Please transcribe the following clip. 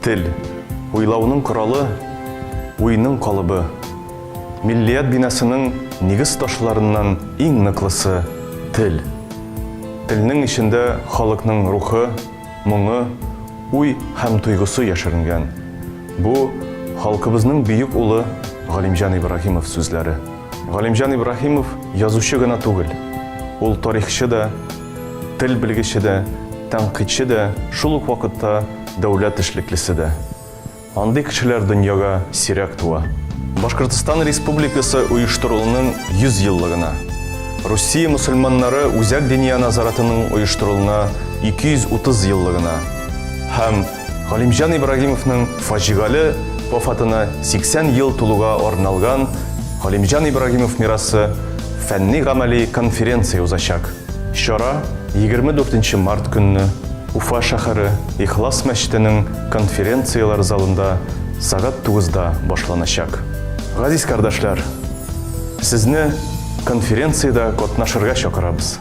Тел, уйлауның коралы, уйның калыбы. Миллият бинасының нигез ташларыннан иң ныклысы, тел. Телнең эчендә халыкның рухы, моңы, уй һәм тойгысы яшеренгән. Бу, халкыбызның бөек улы Галимҗан Ибраһимов сүзләре. Галимҗан Ибраһимов язучы гына түгел, ул тарихчы да, тел белгече дә, тәнкыйтьче дә, шул ук вакытта дәүләт эшлеклесе дә. Андый кешеләр дөньяга сирәк туа. Башкортстан Республикасы оештырылуның 100 еллыгына, Русия мөселманнары Үзәк Диния назаратының оештырылуына 230 еллыгына һәм Галимҗан Ибрагимовның фаҗигале вафатына 80 ел тулуга арналган Галимҗан Ибрагимов мирасы фәнни-гамәли конференция узачак. Чара 24 нче март көнне Уфа шәһәре Ихлас мәчетенең конференцияләр залында сәгать тугызда башланачак. Газиз кардәшләр, сезне конференциядә катнашырга чакырабыз.